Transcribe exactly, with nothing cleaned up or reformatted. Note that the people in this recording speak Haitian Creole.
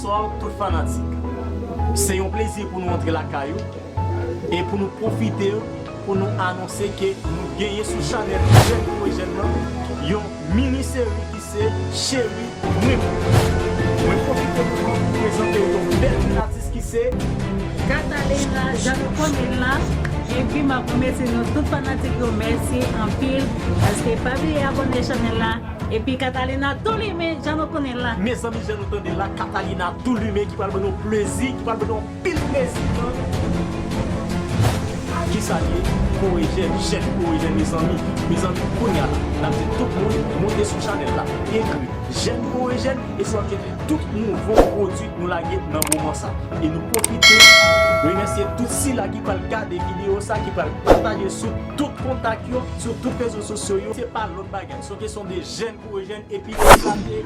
Tout fanatik, se yon plezi pou nou antre lakay ou e pou nou pwofite pou nou anonse ke nou genyen sou chanèl Jèn Kore Jèn nan yon mini seri ki se Cheri Mwen. Mwen pwofite pou mwen prezante yon bèl atis ki se Catalina, jan nou konnen l la. Epi m ap remèsye nou tout fanatik yo, mèsi anpil, paske pa bliye abòne chanèl la. Epi Catalina tou limen, jan nou konnen l la. Mezanmi, jan nou tande la, Catalina tou limen ki pral ban nou plezi, ki pral ban nou anpil plezi. Kisa l ye? Kore Jèn, Jèn Kore Jèn, mezanmi. Mezanmi, kounye a la, n ap di tout moun monte sou chanèl la, ekri Jèn Kore Jèn, e sa w ap tcheke tout nouvo pwodui nou lage nan moman sa. E nou pwofite remèsye tout sila ki pral gade videyo sa, ki pral pataje sou tout kontak yo, sou tout rezo sosyo yo. Se pa lòt bagay, se yon kesyon de Jèn Kore Jèn, epi sa te